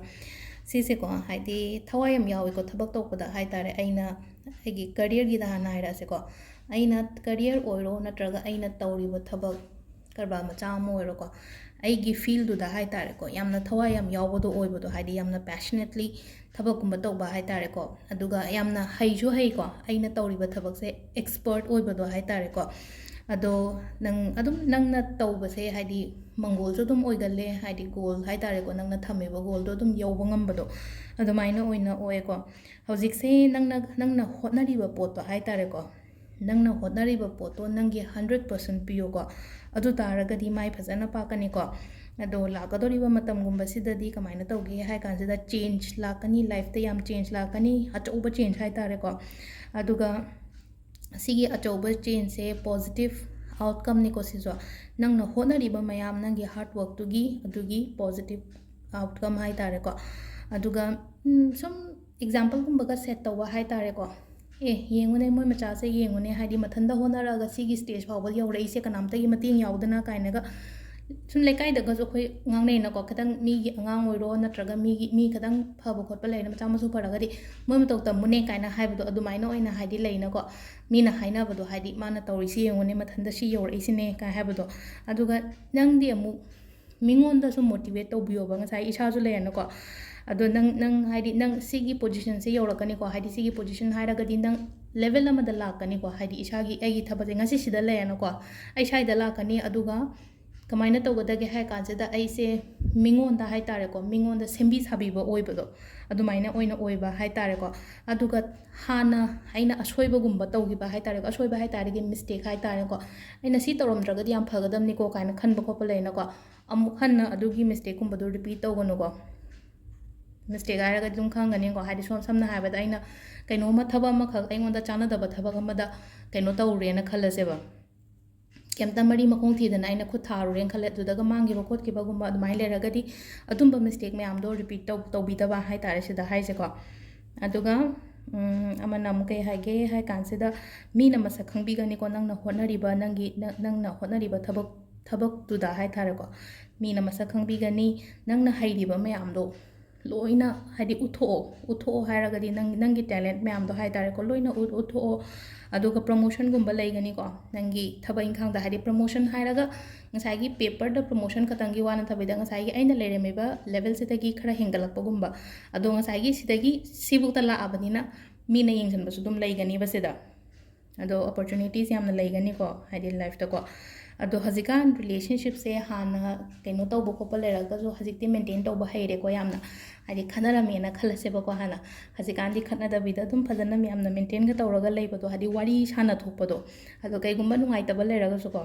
ꯁꯤꯁꯦꯀꯣ, ꯍꯥꯏꯗꯤ ꯊꯋꯥꯏ ꯌꯥꯝ ꯌꯥꯎꯋꯤꯀꯣ ꯊꯕꯛ ꯇꯧꯕꯗ ꯍꯥꯏ ꯇꯥꯔꯦ꯫ ꯑꯩꯅ ꯑꯩꯒꯤ ꯀꯔꯤꯌꯔꯒꯤꯗ ꯍꯥꯟꯅ ꯍꯥꯏꯔꯛꯑꯁꯤꯀꯣ꯫ ꯑꯩꯅ ꯀꯔꯤꯌꯔ ꯑꯣꯏꯔꯣ, ꯅꯠꯇ꯭ꯔꯒ ꯑꯩꯅ ꯇꯧꯔꯤꯕ ꯊꯕꯛ, ꯀꯔꯕꯥꯔ ꯃꯆꯥ ꯑꯃ ꯑꯣꯏꯔꯣꯀꯣ, ꯑꯩꯒꯤ ꯐꯤꯜꯗꯨꯗ ꯍꯥꯏ ꯇꯥꯔꯦꯀꯣ, ꯌꯥꯝꯅ ꯊꯋꯥꯏ ꯌꯥꯝ ꯌꯥꯎꯕꯗꯣ ꯑꯣꯏꯕꯗꯣ, ꯍꯥꯏꯗꯤ ꯌꯥꯝꯅ ꯄꯦꯁꯅꯦꯠꯂꯤ ꯊꯕꯛꯀꯨꯝꯕ ꯇꯧꯕ ꯍꯥꯏ ꯇꯥꯔꯦꯀꯣ꯫ ꯑꯗꯨꯒ ꯌꯥꯝꯅ ꯍꯩꯁꯨ ꯍꯩꯀꯣ, ꯑꯩꯅ ꯇꯧꯔꯤꯕ ꯊꯕꯛꯁꯦ ꯑꯦꯛꯁꯄꯔꯠ ꯑꯣꯏꯕꯗꯣ ꯍꯥꯏ ꯇꯥꯔꯦꯀꯣ꯫ ꯑꯗꯣ ꯅꯪ ꯑꯗꯨꯝ, ꯅꯪꯅ ꯇꯧꯕꯁꯦ ꯍꯥꯏꯗꯤ ꯃꯪꯒꯣꯜꯁꯨ ꯑꯗꯨꯝ ꯑꯣꯏꯒꯜꯂꯦ, ꯍꯥꯏꯗꯤ ꯒꯣꯜ ꯍꯥꯏ ꯇꯥꯔꯦꯀꯣ, ꯅꯪꯅ ꯊꯝꯃꯤꯕ ꯒꯣꯜꯗꯣ ꯑꯗꯨꯝ ꯌꯧꯕ ꯉꯝꯕꯗꯣ, ꯑꯗꯨꯃꯥꯏꯅ ꯑꯣꯏꯅ ꯑꯣꯏꯌꯦꯀꯣ꯫ ꯍꯧꯖꯤꯛꯁꯦ ꯅꯪꯅ, ꯅꯪꯅ ꯍꯣꯠꯅꯔꯤꯕ ꯄꯣꯠꯇꯣ ꯍꯥꯏ ꯇꯥꯔꯦꯀꯣ, ꯅꯪꯅ ꯍꯣꯠꯅꯔꯤꯕ ꯄꯣꯠꯇꯣ ꯅꯪꯒꯤ ꯍꯟꯗ꯭ꯔꯦꯠ ꯄꯥꯔꯁꯦꯟ ꯄꯤꯌꯨꯀꯣ꯫ ꯑꯗꯨ ꯇꯥꯔꯒꯗꯤ ꯃꯥꯏ ꯐꯖꯅ ꯄꯥꯛꯀꯅꯤꯀꯣ꯫ ꯑꯗꯣ ꯂꯥꯛꯀꯗꯧꯔꯤꯕ ꯃꯇꯝꯒꯨꯝꯕꯁꯤꯗꯗꯤ ꯀꯃꯥꯏꯅ ꯇꯧꯒꯦ ꯍꯥꯏ ꯀꯥꯟꯁꯤꯗ, ꯆꯦꯟꯖ ꯂꯥꯛꯀꯅꯤ, ꯂꯥꯏꯐꯇ ꯌꯥꯝ ꯆꯦꯟꯖ ꯂꯥꯛꯀꯅꯤ, ꯑꯆꯧꯕ ꯆꯦꯟꯖ ꯍꯥꯏꯇꯥꯔꯦꯀꯣ꯫ ꯑꯗꯨꯒ ꯁꯤꯒꯤ ꯑꯆꯧꯕ ꯆꯦꯟꯖꯁꯦ ꯄꯣꯖꯤꯇꯤꯚ ꯑꯥꯎꯠꯀꯝꯅꯤꯀꯣ ꯁꯤꯁꯨ꯫ ꯅꯪꯅ ꯍꯣꯠꯅꯔꯤꯕ ꯃꯌꯥꯝ, ꯅꯪꯒꯤ ꯍꯥꯔꯗ ꯋꯥꯔꯛꯇꯨꯒꯤ, ꯑꯗꯨꯒꯤ ꯄꯣꯖꯤꯇꯤꯚ ꯑꯥꯎꯠꯀꯝ ꯍꯥꯏꯇꯥꯔꯦꯀꯣ꯫ ꯑꯗꯨꯒ ꯎꯝ, ꯁꯨꯝ ꯑꯦꯛꯖꯥꯝꯄꯜꯒꯨꯝꯕꯒ ꯁꯦꯠ ꯇꯧꯕ ꯍꯥꯏꯇꯥꯔꯦꯀꯣ꯫ ꯑꯦ, ꯌꯦꯡꯉꯨꯅꯦ, ꯃꯣꯏ ꯃꯆꯥꯁꯦ ꯌꯦꯡꯉꯨꯅꯦ, ꯍꯥꯏꯗꯤ ꯃꯊꯟꯇ ꯍꯣꯠꯅꯔꯛꯑꯒ ꯁꯤꯒꯤ ꯁ꯭ꯇꯦꯖ ꯐꯥꯎꯕ ꯌꯧꯔꯛꯏꯁꯦ ꯀꯅꯥꯝꯇꯒꯤ ꯃꯇꯦꯡ ꯌꯥꯎꯗꯅ ꯀꯥꯏꯅꯒ꯫ ꯁꯨꯝ ꯂꯩꯀꯥꯏꯗꯒꯁꯨ ꯑꯩꯈꯣꯏ ꯉꯥꯡꯅꯩꯅꯀꯣ, ꯈꯤꯇꯪ ꯃꯤꯒꯤ ꯑꯉꯥꯡ ꯑꯣꯏꯔꯣ, ꯅꯠꯇ꯭ꯔꯒ ꯃꯤꯒꯤ, ꯃꯤ ꯈꯤꯇꯪ ꯐꯕ ꯈꯣꯠꯄ ꯂꯩꯅ, ꯃꯆꯥ ꯃꯁꯨ ꯐꯔꯒꯗꯤ ꯃꯣꯏ ꯃꯇꯧ ꯇꯝꯃꯨꯅꯦ ꯀꯥꯏꯅ ꯍꯥꯏꯕꯗꯣ, ꯑꯗꯨꯃꯥꯏꯅ ꯑꯣꯏꯅ ꯍꯥꯏꯗꯤ ꯂꯩꯅꯀꯣ꯫ ꯃꯤꯅ ꯍꯥꯏꯅꯕꯗꯣ, ꯍꯥꯏꯗꯤ ꯃꯥꯅ ꯇꯧꯔꯤꯁꯤ ꯌꯦꯡꯉꯨꯅꯦ, ꯃꯊꯟꯇ ꯁꯤ ꯌꯧꯔꯛꯏꯁꯤꯅꯦ ꯀꯥꯏ ꯍꯥꯏꯕꯗꯣ꯫ ꯑꯗꯨꯒ ꯅꯪꯗꯤ ꯑꯃꯨꯛ ꯃꯤꯉꯣꯟꯗꯁꯨ ꯃꯣꯇꯤꯚꯦꯠ ꯇꯧꯕꯤꯌꯣꯕ꯫ ꯉꯁꯥꯏ ꯏꯁꯥꯁꯨ ꯂꯩꯔꯅꯀꯣ, ꯑꯗꯣ ꯅꯪ, ꯅꯪ ꯍꯥꯏꯗꯤ ꯅꯪ ꯁꯤꯒꯤ ꯄꯣꯖꯤꯁꯟꯁꯦ ꯌꯧꯔꯛꯀꯅꯤꯀꯣ, ꯍꯥꯏꯗꯤ ꯁꯤꯒꯤ ꯄꯣꯖꯤꯁꯟ ꯍꯥꯏꯔꯒꯗꯤ ꯅꯪ ꯂꯦꯚꯦꯜ ꯑꯃꯗ ꯂꯥꯛꯀꯅꯤꯀꯣ, ꯍꯥꯏꯗꯤ ꯏꯁꯥꯒꯤ, ꯑꯩꯒꯤ ꯊꯕꯛꯁꯦ ꯉꯁꯤ ꯁꯤꯗ ꯂꯩꯔꯅꯀꯣ, ꯑꯩ ꯁ꯭ꯋꯥꯏꯗ ꯂꯥꯛꯀꯅꯤ꯫ ꯑꯗꯨꯒ ꯀꯃꯥꯏꯅ ꯇꯧꯒꯗꯒꯦ ꯍꯥꯏ ꯀꯥꯟꯁꯤꯗ, ꯑꯩꯁꯦ ꯃꯤꯉꯣꯟꯗ ꯍꯥꯏꯇꯥꯔꯦꯀꯣ, ꯃꯤꯉꯣꯟꯗ ꯁꯦꯝꯕꯤ ꯁꯥꯕꯤꯕ ꯑꯣꯏꯕꯗꯣ, ꯑꯗꯨꯃꯥꯏꯅ ꯑꯣꯏꯅ ꯑꯣꯏꯕ ꯍꯥꯏꯇꯥꯔꯦꯀꯣ꯫ ꯑꯗꯨꯒ ꯍꯥꯟꯅ ꯑꯩꯅ ꯑꯁꯣꯏꯕꯒꯨꯝꯕ ꯇꯧꯈꯤꯕ ꯍꯥꯏꯇꯥꯔꯦꯀꯣ, ꯑꯁꯣꯏꯕ ꯍꯥꯏꯇꯥꯔꯗꯤ ꯃꯤꯁꯇꯦꯛ ꯍꯥꯏꯇꯥꯔꯦꯀꯣ, ꯑꯩꯅ ꯁꯤ ꯇꯧꯔꯝꯗ꯭ꯔꯒꯗꯤ ꯌꯥꯝ ꯐꯒꯗꯕꯅꯤꯀꯣ ꯀꯥꯏꯅ ꯈꯟꯕ ꯈꯣꯠꯄ ꯂꯩꯅꯀꯣ, ꯑꯃꯨꯛ ꯍꯟꯅ ꯑꯗꯨꯒꯤ ꯃꯤꯁꯇꯦꯛꯀꯨꯝꯕꯗꯣ ꯔꯤꯄꯤꯠ ꯇꯧꯒꯅꯨꯀꯣ꯫ ꯃꯤꯁꯇꯦꯛ ꯍꯥꯏꯔꯒꯗꯤ ꯑꯗꯨꯝ ꯈꯪꯒꯅꯤꯀꯣ, ꯍꯥꯏꯗꯤ ꯁꯣꯝ, ꯁꯝꯅ ꯍꯥꯏꯔꯕꯗ ꯑꯩꯅ ꯀꯩꯅꯣꯝꯃ, ꯊꯕꯛ ꯑꯃꯈꯛ ꯑꯩꯉꯣꯟꯗ ꯆꯥꯟꯅꯗꯕ ꯊꯕꯛ ꯑꯃꯗ ꯀꯩꯅꯣ ꯇꯧꯔꯨꯔꯦꯅ ꯈꯜꯂꯁꯦꯕ, ꯀꯩꯝꯇ ꯃꯔꯤ ꯃꯈꯣꯡ ꯊꯤꯗꯅ ꯑꯩꯅ ꯈꯨꯠ ꯊꯥꯔꯨꯔꯦꯅ ꯈꯜꯂꯦ, ꯑꯗꯨꯗꯒ ꯃꯥꯡꯈꯤꯕ ꯈꯣꯠꯈꯤꯕꯒꯨꯝꯕ ꯑꯗꯨꯃꯥꯏꯅ ꯂꯩꯔꯒꯗꯤ, ꯑꯗꯨꯝꯕ ꯃꯤꯁꯇꯦꯛ ꯃꯌꯥꯝꯗꯣ ꯔꯤꯄꯤꯠ ꯇꯧ-, ꯇꯧꯕꯤꯗꯕ ꯍꯥꯏꯇꯥꯔꯦ ꯁꯤꯗ ꯍꯥꯏꯁꯦꯀꯣ꯫ ꯑꯗꯨꯒ ꯎꯝ, ꯑꯃꯅ ꯑꯃꯨꯛ ꯀꯩ ꯍꯥꯏꯒꯦ ꯍꯥꯏ ꯀꯥꯟꯁꯤꯗ, ꯃꯤꯅ ꯃꯁꯛ ꯈꯪꯕꯤꯒꯅꯤꯀꯣ, ꯅꯪꯅ ꯍꯣꯠꯅꯔꯤꯕ, ꯅꯪꯒꯤ, ꯅ-, ꯅꯪꯅ ꯍꯣꯠꯅꯔꯤꯕ ꯊꯕꯛ, ꯊꯕꯛꯇꯨꯗ ꯍꯥꯏꯇꯥꯔꯦꯀꯣ, ꯃꯤꯅ ꯃꯁꯛ ꯈꯪꯕꯤꯒꯅꯤ꯫ ꯅꯪꯅ ꯍꯩꯔꯤꯕ ꯃꯌꯥꯝꯗꯣ ꯂꯣꯏꯅ, ꯍꯥꯏꯗꯤ ꯎꯠꯊꯣꯛꯑꯣ꯫ ꯎꯠꯊꯣꯛꯑꯣ ꯍꯥꯏꯔꯒꯗꯤ ꯅꯪ, ꯅꯪꯒꯤ ꯇꯦꯂꯦꯟꯠ ꯃꯌꯥꯝꯗꯣ ꯍꯥꯏꯇꯥꯔꯦꯀꯣ, ꯂꯣꯏꯅ ꯎꯠ-, ꯎꯠꯊꯣꯛꯑꯣ꯫ ꯑꯗꯨꯒ ꯄ꯭ꯔꯃꯣꯁꯟꯒꯨꯝꯕ ꯂꯩꯒꯅꯤꯀꯣ, ꯅꯪꯒꯤ ꯊꯕꯛ ꯏꯪꯈꯥꯡꯗ, ꯍꯥꯏꯗꯤ ꯄ꯭ꯔꯃꯣꯁꯟ ꯍꯥꯏꯔꯒ ꯉꯁꯥꯏꯒꯤ ꯄꯦꯄꯔꯗ ꯄ꯭ꯔꯃꯣꯁꯟ ꯈꯛꯇꯪꯒꯤ ꯋꯥ ꯅꯠꯇꯕꯤꯗ, ꯉꯁꯥꯏꯒꯤ ꯑꯩꯅ ꯂꯩꯔꯝꯃꯤꯕ ꯂꯦꯚꯦꯜꯁꯤꯗꯒꯤ ꯈꯔ ꯍꯦꯟꯒꯠꯂꯛꯄꯒꯨꯝꯕ꯫ ꯑꯗꯣ ꯉꯁꯥꯏꯒꯤ ꯁꯤꯗꯒꯤ ꯁꯤꯕꯨꯛꯇ ꯂꯥꯛꯑꯕꯅꯤꯅ ꯃꯤꯅ ꯌꯦꯡꯁꯤꯟꯕꯁꯨ ꯑꯗꯨꯝ ꯂꯩꯒꯅꯤꯕ ꯁꯤꯗ꯫ ꯑꯗꯣ ꯑꯣꯄꯣꯔꯆꯨꯅꯤꯇꯤꯁ ꯌꯥꯝꯅ ꯂꯩꯒꯅꯤꯀꯣ, ꯍꯥꯏꯗꯤ ꯂꯥꯏꯐꯇꯀꯣ꯫ ꯑꯗꯣ ꯍꯧꯖꯤꯛꯀꯥꯟ ꯔꯤꯂꯦꯁꯟꯁꯤꯞꯁꯦ ꯍꯥꯟꯅ ꯀꯩꯅꯣ ꯇꯧꯕ ꯈꯣꯠꯄ ꯂꯩꯔꯒꯁꯨ ꯍꯧꯖꯤꯛꯇꯤ ꯃꯦꯟꯇꯦꯟ ꯇꯧꯕ ꯍꯩꯔꯦꯀꯣ ꯌꯥꯝꯅ꯫ ꯍꯥꯏꯗꯤ ꯈꯠꯅꯔꯝꯃꯦꯅ ꯈꯜꯂꯁꯦꯕꯀꯣ ꯍꯥꯟꯅ, ꯍꯧꯖꯤꯛꯀꯥꯟꯗꯤ ꯈꯠꯅꯗꯕꯤꯗ ꯑꯗꯨꯝ ꯐꯖꯅ ꯃꯌꯥꯝꯅ ꯃꯦꯟꯇꯦꯟꯒ ꯇꯧꯔꯒ ꯂꯩꯕꯗꯣ, ꯍꯥꯏꯗꯤ ꯋꯥꯔꯤ ꯁꯥꯟꯅ ꯊꯣꯛꯄꯗꯣ꯫ ꯑꯗꯣ ꯀꯩꯒꯨꯝꯕ ꯅꯨꯡꯉꯥꯏꯇꯕ ꯂꯩꯔꯒꯁꯨꯀꯣ,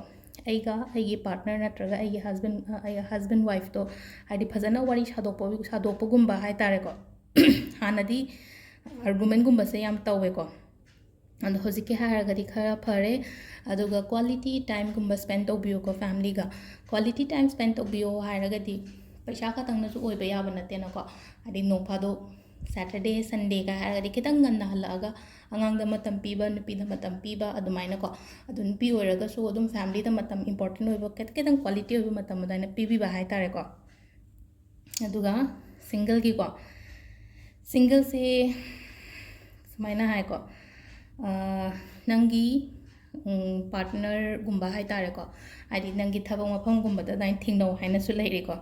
ꯑꯩꯒ ꯑꯩꯒꯤ ꯄꯥꯔꯠꯅꯔ ꯅꯠꯇ꯭ꯔꯒ ꯑꯩꯒꯤ ꯍꯁꯕꯦꯟ ꯑꯩꯒꯤ ꯍꯁꯕꯦꯟ ꯋꯥꯏꯐꯇꯣ ꯍꯥꯏꯗꯤ ꯐꯖꯅ ꯋꯥꯔꯤ ꯁꯥꯗꯣꯛꯄ ꯁꯥꯗꯣꯛꯄꯒꯨꯝꯕ ꯍꯥꯏ ꯇꯥꯔꯦꯀꯣ꯫ ꯍꯥꯟꯅꯗꯤ ꯑꯥꯔꯒꯨꯃꯦꯟꯒꯨꯝꯕꯁꯦ ꯌꯥꯝ ꯇꯧꯋꯦꯀꯣ꯫ ꯑꯗꯣ ꯍꯧꯖꯤꯛꯀꯤ ꯍꯥꯏꯔꯒꯗꯤ ꯈꯔ ꯐꯔꯦ꯫ ꯑꯗꯨꯒ ꯀ꯭ꯋꯥꯂꯤꯇꯤ ꯇꯥꯏꯝꯒꯨꯝꯕ ꯁ꯭ꯄꯦꯟ ꯇꯧꯕꯤꯌꯨꯀꯣ ꯐꯦꯃꯤꯂꯤꯒ꯫ ꯀ꯭ꯋꯥꯂꯤꯇꯤ ꯇꯥꯏꯝ ꯁ꯭ꯄꯦꯟ ꯇꯧꯕꯤꯌꯣ ꯍꯥꯏꯔꯒꯗꯤ ꯄꯩꯁꯥ ꯈꯛꯇꯪꯅꯁꯨ ꯑꯣꯏꯕ ꯌꯥꯕ ꯅꯠꯇꯦꯅꯀꯣ꯫ ꯍꯥꯏꯗꯤ ꯅꯣꯡ ꯐꯥꯗꯣꯛ ꯁꯦꯇꯔꯗꯦ ꯁꯟꯗꯦꯒ ꯍꯥꯏꯔꯒꯗꯤ ꯈꯤꯇꯪ ꯉꯟꯅ ꯍꯜꯂꯛꯑꯒ ꯑꯉꯥꯡꯗ ꯃꯇꯝ ꯄꯤꯕ, ꯅꯨꯄꯤꯗ ꯃꯇꯝ ꯄꯤꯕ ꯑꯗꯨꯃꯥꯏꯅꯀꯣ꯫ ꯑꯗꯨ ꯅꯨꯄꯤ ꯑꯣꯏꯔꯒꯁꯨ ꯑꯗꯨꯝ ꯐꯦꯃꯤꯂꯤꯗ ꯃꯇꯝ ꯏꯝꯄꯣꯔꯇꯦꯟ ꯑꯣꯏꯕ ꯈꯤꯇꯪ ꯀ꯭ꯋꯥꯂꯤꯇꯤ ꯑꯣꯏꯕ ꯃꯇꯝ ꯑꯗꯨꯃꯥꯏꯅ ꯄꯤꯕꯤꯕ ꯍꯥꯏ ꯇꯥꯔꯦꯀꯣ꯫ ꯑꯗꯨꯒ ꯁꯤꯡꯒꯜꯒꯤꯀꯣ, ꯁꯤꯡꯒꯜꯁꯦ ꯁꯨꯃꯥꯏꯅ ꯍꯥꯏꯀꯣ, ꯅꯪꯒꯤ ꯄꯥꯔꯠꯅꯔꯒꯨꯝꯕ ꯍꯥꯏ ꯇꯥꯔꯦꯀꯣ, ꯍꯥꯏꯗꯤ ꯅꯪꯒꯤ ꯊꯕꯛ ꯃꯐꯝꯒꯨꯝꯕꯗ ꯑꯗꯨꯃꯥꯏꯅ ꯊꯦꯡꯅꯧ ꯍꯥꯏꯅꯁꯨ ꯂꯩꯔꯦꯀꯣ꯫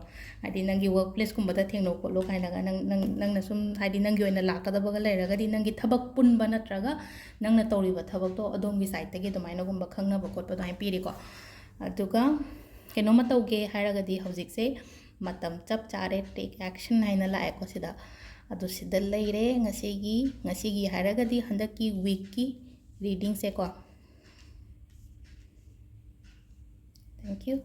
ꯍꯥꯏꯗꯤ ꯅꯪꯒꯤ ꯋꯔꯛ ꯄ꯭ꯂꯦꯁꯀꯨꯝꯕꯗ ꯊꯦꯡꯅꯧ ꯈꯣꯠꯂꯣ ꯀꯥꯏꯅꯒ ꯅꯪ ꯅꯪ ꯅꯪꯅ ꯁꯨꯝ ꯍꯥꯏꯗꯤ ꯅꯪꯒꯤ ꯑꯣꯏꯅ ꯂꯥꯛꯀꯗꯕꯒ ꯂꯩꯔꯒꯗꯤ ꯅꯪꯒꯤ ꯊꯕꯛ ꯄꯨꯟꯕ ꯅꯠꯇ꯭ꯔꯒ ꯅꯪꯅ ꯇꯧꯔꯤꯕ ꯊꯕꯛꯇꯣ ꯑꯗꯣꯝꯒꯤ ꯁꯥꯏꯠꯇꯒꯤ ꯑꯗꯨꯃꯥꯏꯅꯒꯨꯝꯕ ꯈꯪꯅꯕ ꯈꯣꯠꯄ ꯑꯗꯨꯃꯥꯏꯅ ꯄꯤꯔꯤꯀꯣ꯫ ꯑꯗꯨꯒ ꯀꯩꯅꯣꯝꯃ ꯇꯧꯒꯦ ꯍꯥꯏꯔꯒꯗꯤ ꯍꯧꯖꯤꯛꯁꯦ ꯃꯇꯝ ꯆꯞ ꯆꯥꯔꯦ, ꯇꯦꯛ ꯑꯦꯛꯁꯟ ꯍꯥꯏꯅ ꯂꯥꯛꯑꯦꯀꯣ ꯁꯤꯗ꯫ ꯑꯗꯨ ꯁꯤꯗ ꯂꯩꯔꯦ ꯉꯁꯤꯒꯤ ꯉꯁꯤꯒꯤ ꯍꯥꯏꯔꯒꯗꯤ ꯍꯟꯗꯛꯀꯤ ꯋꯤꯛꯀꯤ ꯔꯤꯗꯤꯡꯁꯦꯀꯣ꯫ Thank you.